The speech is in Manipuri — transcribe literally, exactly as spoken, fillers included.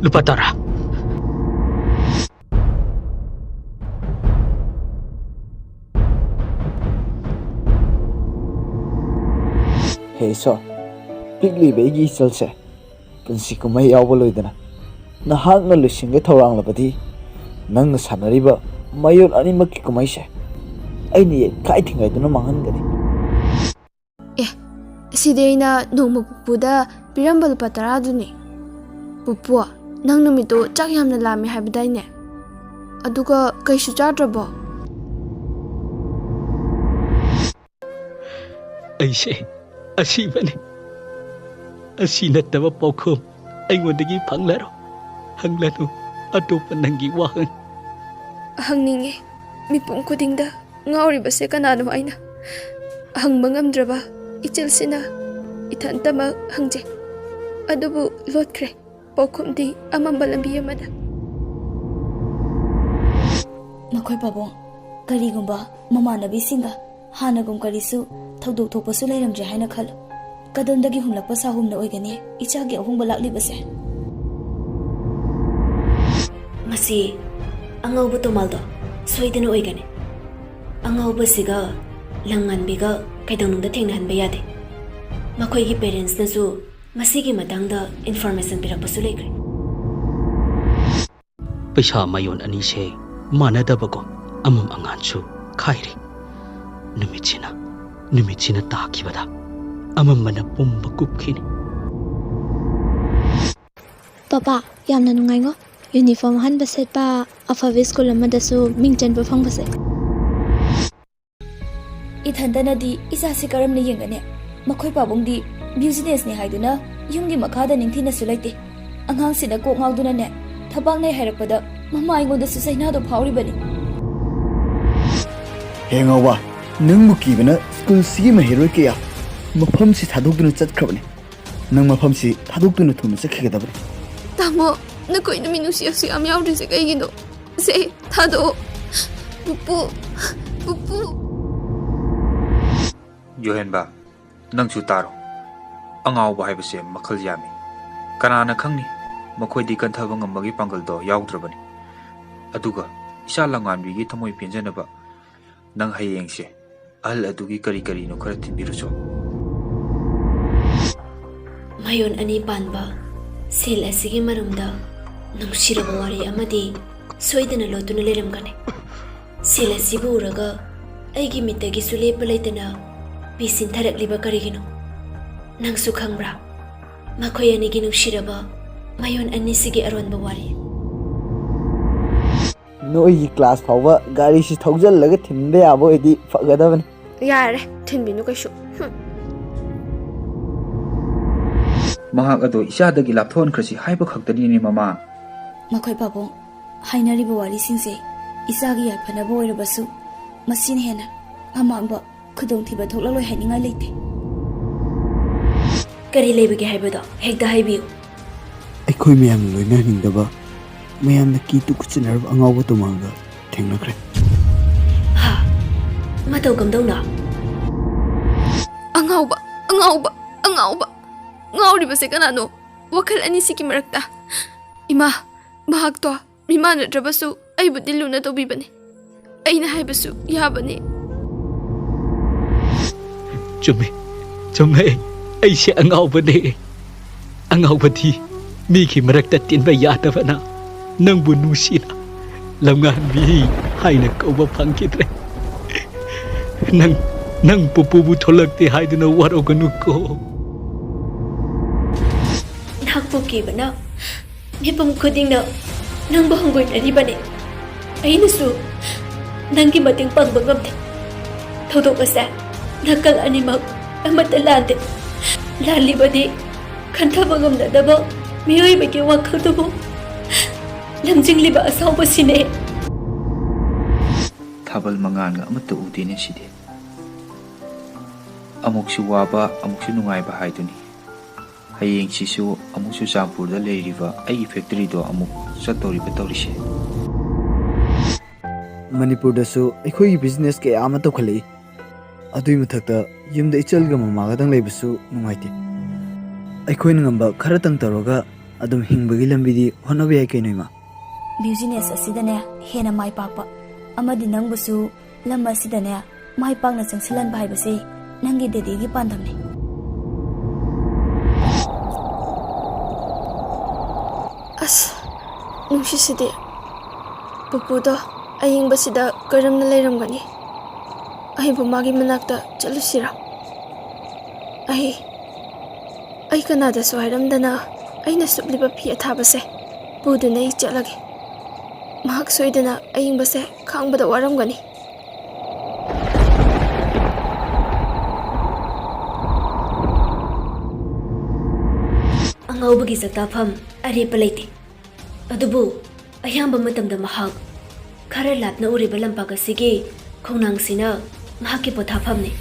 ꯂꯨꯄꯥ ꯇꯔꯥ꯫ ꯍꯦ ꯏꯁꯣꯔ, ꯄꯤꯛꯂꯤꯕ ꯑꯩꯒꯤ ꯏꯆꯜꯁꯦ ꯄꯨꯟꯁꯤ ꯀꯨꯝꯍꯩ ꯌꯥꯎꯕ ꯂꯣꯏꯗꯅ ꯅꯍꯥꯛꯅ ꯂꯣꯏꯁꯤꯟꯒꯦ ꯊꯧꯔꯥꯡꯂꯕꯗꯤ, ꯅꯪꯅ ꯁꯥꯟꯅꯔꯤꯕ ꯃꯌꯣꯜ ꯑꯅꯤꯃꯛꯀꯤ ꯀꯨꯝꯍꯩꯁꯦ ꯑꯩꯅ ꯌꯩꯈꯥꯏ ꯊꯤꯡꯒꯥꯏꯗꯨꯅ ꯃꯥꯡꯍꯟꯒꯅꯤ꯫ ꯑꯦ, ꯁꯤꯗꯤ ꯑꯩꯅ ꯅꯣꯡꯃ ꯄꯨꯄꯨꯗ ꯄꯤꯔꯝꯕ ꯂꯨꯄꯥ ꯇꯔꯥꯗꯨꯅꯤ꯫ ꯄꯨꯄꯨ, ꯅꯪ ꯅꯨꯃꯤꯠꯇꯨ ꯆꯥꯛ ꯌꯥꯝꯅ ꯂꯥꯝꯃꯦ ꯍꯥꯏꯕꯗꯥꯏꯅꯦ? ꯑꯗꯨꯒ ꯀꯩꯁꯨ ꯆꯥꯗ꯭ꯔꯕꯣ? ꯑꯩꯁꯦ ꯑꯁꯤꯕꯅꯤ꯫ ꯑꯁꯤ ꯅꯠꯇꯕ ꯄꯥꯎꯈꯨꯝ ꯑꯩꯉꯣꯟꯗꯒꯤ ꯐꯪꯂꯔꯣ꯫ ꯍꯪꯂꯅꯨ ꯑꯇꯣꯞꯄ ꯅꯪꯒꯤ ꯋꯥꯍꯪ꯫ ꯍꯪꯅꯤꯡꯉꯦ꯫ ꯃꯤꯄꯨꯝ ꯈꯨꯗꯤꯡꯗ ꯉꯥꯎꯔꯤꯕꯁꯦ ꯀꯅꯥꯅꯣ ꯍꯥꯏꯅ ꯍꯪꯕ ꯉꯝꯗ꯭ꯔꯕ ꯏꯆꯜꯁꯤꯅ ꯏꯊꯟꯇꯃꯛ ꯍꯪꯖꯩ꯫ ꯑꯗꯨꯕꯨ ꯂꯣꯠꯈ꯭ꯔꯦ꯫ ꯄꯥꯎꯈꯨꯝꯗꯤ ꯑꯃꯝꯕ ꯂꯝꯕꯤ ꯑꯃꯗ꯫ ꯃꯈꯣꯏ ꯄꯥꯕꯨꯡ, ꯀꯔꯤꯒꯨꯝꯕ ꯃꯃꯥꯟꯅꯕꯤꯁꯤꯡꯒ ꯍꯥꯟꯅꯒꯨꯝ ꯀꯔꯤꯁꯨ ꯊꯧꯗꯣꯛ ꯊꯣꯛꯄꯁꯨ ꯂꯩꯔꯝꯗ꯭ꯔꯦ ꯍꯥꯏꯅ ꯈꯜꯂꯨ꯫ ꯀꯗꯣꯝꯗꯒꯤ ꯍꯨꯝꯂꯛꯄ ꯁꯥꯍꯨꯝꯅ ꯑꯣꯏꯒꯅꯤ ꯏꯆꯥꯒꯤ ꯑꯍꯣꯡꯕ ꯂꯥꯛꯂꯤꯕꯁꯦ? ꯃꯁꯤ ꯑꯉꯧꯕ ꯇꯣꯃꯥꯜꯗꯣ ꯁꯣꯏꯗꯅ ꯑꯣꯏꯒꯅꯤ꯫ ꯑꯉꯧꯕꯁꯤꯒ ꯂꯪꯉꯥꯟꯕꯤꯒ ꯀꯩꯗꯧꯅꯨꯡꯗ ꯊꯦꯡꯅꯍꯟꯕ ꯌꯥꯗꯦ꯫ ꯃꯈꯣꯏꯒꯤ ꯄꯦꯔꯦꯟꯁꯅꯁꯨ ꯃꯁꯤꯒꯤ ꯃꯇꯥꯡꯗ ꯏꯟꯐꯣꯔꯃꯦꯁꯟ ꯄꯤꯔꯛꯄꯁꯨ ꯂꯩꯈ꯭ꯔꯦ꯫ ꯄꯩꯁꯥ ꯃꯌꯣꯟ ꯑꯅꯤꯁꯦ ꯃꯥꯟꯅꯗꯕꯀꯣ, ꯑꯃꯝ ꯑꯉꯥꯟꯁꯨ ꯈꯥꯏꯔꯦ꯫ ꯅꯨꯃꯤꯠꯁꯤꯅ ꯅꯨꯃꯤꯠꯁꯤꯅ ꯇꯥꯈꯤꯕꯗ ꯑꯃꯝꯕꯅ ꯄꯨꯝꯕ ꯀꯨꯞꯈꯤꯅꯤ꯫ ꯄꯄꯥ, ꯌꯥꯝꯅ ꯅꯨꯡꯉꯥꯏꯉꯣ, ꯌꯨꯅꯤꯐꯣꯔꯝ ꯑꯍꯟꯕ ꯁꯦꯠꯄ ꯑꯐꯕ ꯁ꯭ꯀꯨꯜ ꯑꯃꯗꯁꯨ ꯃꯤꯡ ꯆꯟꯕ ꯐꯪꯕꯁꯦ꯫ ꯏꯊꯟꯇꯅꯗꯤ ꯏꯆꯥꯁꯤ ꯀꯔꯝꯅ ꯌꯦꯡꯒꯅꯤ? ꯃꯈꯣꯏ ꯄꯥꯕꯨꯡꯗꯤ ꯕꯤꯖꯤꯅꯦꯁꯅꯤ ꯍꯥꯏꯗꯨꯅ ꯌꯨꯝꯒꯤ ꯃꯈꯥꯗ ꯅꯤꯡꯊꯤꯅꯁꯨ ꯂꯩꯇꯦ꯫ ꯑꯉꯥꯡꯁꯤꯅ ꯀꯣꯛ ꯉꯥꯎꯗꯨꯅꯅꯦ, ꯊꯕꯛ ꯅꯩ ꯍꯥꯏꯔꯛꯄꯗ ꯃꯃꯥ ꯑꯩꯉꯣꯟꯗꯁꯨ ꯆꯩꯅꯥꯗꯣ ꯐꯥꯎꯔꯤꯕꯅꯤ꯫ ꯍꯦ ꯉꯥꯎꯕ, ꯅꯪꯕꯨ ꯀꯤꯕꯅ ꯁ꯭ꯀꯨꯜꯁꯤꯒꯤ ꯃꯍꯩꯔꯣꯏ ꯀꯌꯥ ꯃꯐꯝꯁꯤ ꯊꯥꯗꯣꯛꯇꯨꯅ ꯆꯠꯈ꯭ꯔꯕꯅꯤ꯫ ꯅꯪ ꯃꯐꯝꯁꯤ ꯊꯥꯗꯣꯛꯇꯨꯅ ꯊꯨꯅ ꯆꯠꯈꯤꯒꯗꯕꯅꯤ꯫ ꯇꯥꯃꯣ, ꯅꯈꯣꯏꯅ ꯃꯤꯅꯨꯡꯁꯤ ꯑꯁꯨꯛ ꯌꯥꯝ ꯌꯥꯎꯗ꯭ꯔꯤꯁꯦ ꯀꯩꯒꯤꯅꯣ? ꯁꯦ, ꯊꯥꯗꯣꯛꯑꯣ꯫ ꯄꯨꯄꯨ, ꯄꯨꯄꯨ꯫ ꯌꯣꯍꯦꯟꯕ, ꯅꯪꯁꯨ ꯇꯥꯔꯣ꯫ ꯑꯉꯥꯎꯕ ꯍꯥꯏꯕꯁꯦ ꯃꯈꯜ ꯌꯥꯝꯃꯤ꯫ ꯀꯅꯥꯅ ꯈꯪꯅꯤ? ꯃꯈꯣꯏꯗꯤ ꯀꯟꯊꯕ ꯉꯝꯕꯒꯤ ꯄꯥꯡꯒꯜꯗꯣ ꯌꯥꯎꯗ꯭ꯔꯕꯅꯤ꯫ ꯑꯗꯨꯒ ꯏꯆꯥ ꯂꯝꯉꯥꯟꯕꯤꯒꯤ ꯊꯃꯣꯏ ꯄꯦꯟꯖꯅꯕ ꯅꯪ ꯍꯌꯦꯡꯁꯦ ꯑꯍꯜ ꯑꯗꯨꯒꯤ ꯀꯔꯤ ꯀꯔꯤꯅꯣ ꯈꯔ ꯊꯤꯟꯕꯤꯔꯨꯆꯣ꯫ ꯃꯌꯣꯟ ꯑꯅꯤ ꯄꯥꯟꯕ ꯁꯦꯜ ꯑꯁꯤꯒꯤ ꯃꯔꯨꯝꯗ ꯅꯨꯡꯁꯤꯔꯕ ꯋꯥꯔꯤ ꯑꯃꯗꯤ ꯁꯣꯏꯗꯅ ꯂꯣꯠꯇꯨꯅ ꯂꯩꯔꯝꯒꯅꯤ꯫ ꯁꯦꯜ ꯑꯁꯤꯕꯨ ꯎꯔꯒ ꯑꯩꯒꯤ ꯃꯤꯠꯇꯒꯤꯁꯨ ꯂꯦꯞꯄ ꯂꯩꯇꯅ ꯄꯤ ꯁꯤꯟꯊꯔꯛꯂꯤꯕ ꯀꯔꯤꯒꯤꯅꯣ? ꯅꯪꯁꯨ ꯈꯪꯕ꯭ꯔꯥ? ꯃꯈꯣꯏ ꯑꯅꯤꯒꯤ ꯅꯨꯡꯁꯤꯔꯕ ꯃꯌꯣꯟ ꯑꯅꯤꯁꯤꯒꯤ ꯑꯔꯣꯟꯕ ꯋꯥꯔꯤ꯫ ꯅꯣꯏꯒꯤ ꯀ꯭ꯂꯥꯁ ꯐꯥꯎꯕ ꯒꯥꯔꯤꯁꯤ ꯊꯧꯖꯤꯜꯂꯒ ꯊꯤꯟꯕ ꯌꯥꯕ ꯑꯣꯏꯗꯤ ꯐꯒꯗꯕꯅꯤ꯫ ꯌꯥꯔꯦ, ꯊꯤꯟꯕꯤꯅꯨ ꯀꯩꯁꯨ꯫ ꯍꯨꯝ꯫ ꯃꯍꯥꯛ ꯑꯗꯣ ꯏꯆꯥꯗꯒꯤ ꯂꯥꯞꯊꯣꯛꯍꯟꯈ꯭ꯔꯁꯤ ꯍꯥꯏꯕ ꯈꯛꯇꯅꯤꯅꯦ, ꯃꯃꯥ꯫ ꯃꯈꯣꯏ ꯄꯥꯕꯨꯡ ꯍꯥꯏꯅꯔꯤꯕ ꯋꯥꯔꯤꯁꯤꯡꯁꯦ ꯏꯆꯥꯒꯤ ꯌꯥꯏꯐꯅꯕ ꯑꯣꯏꯔꯕꯁꯨ, ꯃꯁꯤꯅ ꯍꯦꯟꯅ ꯑꯃꯥꯡꯕ ꯈꯨꯗꯣꯡꯊꯤꯕ ꯊꯣꯛꯂꯛꯂꯣꯏ ꯍꯥꯏꯅꯤꯡꯉꯥꯏ ꯂꯩꯇꯦ꯫ ꯀꯔꯤ ꯂꯩꯕꯒꯦ ꯍꯥꯏꯕꯗꯣ ꯍꯦꯛꯇ ꯍꯥꯏꯕꯤꯌꯨ꯫ ꯑꯩꯈꯣꯏ ꯃꯌꯥꯝꯅ ꯂꯣꯏꯅꯍꯟꯅꯤꯡꯗꯕ, ꯃꯌꯥꯝꯅ ꯀꯤ ꯇꯨꯀꯠꯆꯅꯔꯕ ꯑꯉꯥꯎꯕ ꯇꯣꯃꯥꯡꯒ ꯊꯦꯡꯅꯈ꯭ꯔꯦ꯫ ꯍꯥ? ꯃꯇꯧ ꯀꯝꯗꯧꯅ? ꯑꯉꯥꯎꯕ, ꯑꯉꯥꯎꯕ, ꯑꯉꯥꯎꯕ꯫ ꯉꯥꯎꯔꯤꯕꯁꯦ ꯀꯅꯥꯅꯣ? ꯋꯥꯈꯜ ꯑꯅꯤꯁꯤꯒꯤ ꯃꯔꯛꯇ꯫ ꯏꯃꯥ, ꯃꯍꯥꯛꯇꯣ ꯃꯤꯃꯥꯟꯅꯗ꯭ꯔꯕꯁꯨ ꯑꯩꯕꯨꯗꯤ ꯂꯨꯅ ꯇꯧꯕꯤꯕꯅꯤ꯫ ꯑꯩꯅ ꯍꯥꯏꯕꯁꯨ ꯌꯥꯕꯅꯤ꯫ ꯆꯨꯝꯃꯦ, ꯆꯨꯝꯃꯦ꯫ ꯑꯩꯁꯦ ꯑꯉꯥꯎꯕꯅꯦ꯫ ꯑꯉꯥꯎꯕꯗꯤ ꯃꯤꯒꯤ ꯃꯔꯛꯇ ꯇꯤꯟꯕ ꯌꯥꯗꯕꯅ ꯅꯪꯕꯨ ꯅꯨꯡꯁꯤꯅ ꯂꯝꯉꯥꯟꯕꯤ ꯍꯥꯏꯅ ꯀꯧꯕ ꯐꯪꯈꯤꯗ꯭ꯔꯦ꯫ ꯅꯪ, ꯅꯪ ꯄꯨꯄꯨꯕꯨ ꯊꯣꯛꯂꯛꯇꯦ ꯍꯥꯏꯗꯨꯅ ꯋꯥꯔꯧꯒꯅꯨꯀꯣ꯫ ꯅꯍꯥꯛꯄꯨ ꯀꯤꯕꯅ ꯃꯤꯄꯨꯝ ꯈꯨꯗꯤꯡꯅ ꯅꯪꯕꯨ ꯍꯪꯒꯣꯏꯅꯔꯤꯕꯅꯤ꯫ ꯑꯩꯅꯁꯨ ꯅꯪꯒꯤ ꯃꯇꯦꯡ ꯄꯥꯡꯕ ꯉꯝꯗꯦ꯫ ꯊꯧꯗꯣꯛ ꯑꯁꯦ ꯅꯥꯀꯜ ꯑꯅꯤꯃꯛ ꯑꯃꯠꯇ ꯂꯥꯟꯗꯦ꯫ ꯂꯥꯜꯂꯤꯕꯗꯤ ꯈꯟꯊꯕ ꯉꯝꯅꯗꯕ ꯃꯤꯑꯣꯏꯕꯒꯤ ꯋꯥꯈꯜꯗꯨꯕꯨ ꯂꯝꯖꯤꯡꯂꯤꯕ ꯑꯁꯥꯎꯕꯁꯤꯅꯦ꯫ ꯊꯥꯕꯜ ꯃꯉꯥꯜꯒ ꯑꯃꯠꯇ ꯎꯗꯦꯅꯦ ꯁꯤꯗꯤ꯫ ꯑꯃꯨꯛꯁꯨ ꯋꯥꯕ, ꯑꯃꯨꯛꯁꯨ ꯅꯨꯡꯉꯥꯏꯕ ꯍꯥꯏꯗꯨꯅꯤ꯫ ꯍꯌꯦꯡꯁꯤꯁꯨ ꯑꯃꯨꯛ ꯆꯨꯔꯆꯥꯟꯄꯨꯔꯗ ꯂꯩꯔꯤꯕ ꯑꯩꯒꯤ ꯐꯦꯛꯇꯔꯤꯗꯣ ꯑꯃꯨꯛ ꯆꯠꯇꯧꯔꯤꯕ ꯇꯧꯔꯤꯁꯦ꯫ ꯃꯅꯤꯄꯨꯔꯗꯁꯨ ꯑꯩꯈꯣꯏꯒꯤ ꯕꯤꯖꯤꯅꯦꯁ ꯀꯌꯥ ꯑꯃ ꯇꯧꯈꯠꯂꯛꯏ꯫ ꯑꯗꯨꯒꯤ ꯃꯊꯛꯇ ꯌꯨꯝꯗ ꯏꯆꯜꯒ ꯃꯃꯥꯒꯗꯪ ꯂꯩꯕꯁꯨ ꯅꯨꯡꯉꯥꯏꯇꯦ꯫ ꯑꯩꯈꯣꯏꯅ ꯉꯝꯕ ꯈꯔꯇꯪ ꯇꯧꯔꯒ ꯑꯗꯨꯝ ꯍꯤꯡꯕꯒꯤ ꯂꯝꯕꯤꯗꯤ ꯍꯣꯠꯅꯕ ꯌꯥꯏ ꯀꯩꯅꯣ, ꯏꯃꯥ꯫ ꯕꯤꯖꯤꯅꯦꯁ ꯑꯁꯤꯗꯅꯦ ꯍꯦꯟꯅ ꯃꯥꯏ ꯄꯥꯛꯄ ꯑꯃꯗꯤ ꯅꯪꯕꯨꯁꯨ ꯂꯝ ꯑꯁꯤꯗꯅꯦ ꯃꯥꯏ ꯄꯥꯛꯅ ꯆꯪꯁꯤꯜꯍꯟꯕ ꯍꯥꯏꯕꯁꯤ ꯅꯪꯒꯤ ꯗꯦꯗꯤꯒꯤ ꯄꯥꯟꯗꯝꯅꯤ꯫ ꯑꯁ, ꯅꯨꯡꯁꯤꯁꯤꯗꯤ꯫ ꯄꯨꯄꯨꯗꯣ ꯑꯌꯤꯡꯕꯁꯤꯗ ꯀꯔꯝꯅ ꯂꯩꯔꯝꯒꯅꯤ? ꯑꯩꯕꯨ ꯃꯥꯒꯤ ꯃꯅꯥꯛꯇ ꯆꯠꯂꯨꯁꯤꯔꯥ? ꯑꯩ, ꯑꯩ ꯀꯅꯥꯗꯁꯨ ꯍꯥꯏꯔꯝꯗꯅ ꯑꯩꯅ ꯁꯨꯞꯂꯤꯕ ꯐꯤ ꯑꯊꯥꯕꯁꯦ ꯄꯨꯗꯨꯅ ꯑꯩ ꯆꯠꯂꯒꯦ꯫ ꯃꯍꯥꯛ ꯁꯣꯏꯗꯅ ꯑꯌꯤꯡꯕꯁꯦ ꯈꯥꯡꯕꯗ ꯋꯥꯔꯝꯒꯅꯤ꯫ ꯑꯉꯥꯎꯕꯒꯤ ꯆꯥꯛꯇꯥꯐꯝ ꯑꯔꯦꯞꯄ ꯂꯩꯇꯦ꯫ ꯑꯗꯨꯕꯨ ꯑꯌꯥꯝꯕ ꯃꯇꯝꯗ ꯃꯍꯥꯛ ꯈꯔ ꯂꯥꯞꯅ ꯎꯔꯤꯕ ꯂꯝꯄꯥꯛ ꯑꯁꯤꯒꯤ ꯈꯣꯡꯅꯥꯡꯁꯤꯅ ꯃꯍꯥꯛꯀꯤ ꯄꯣꯊꯥꯐꯝꯅꯤ꯫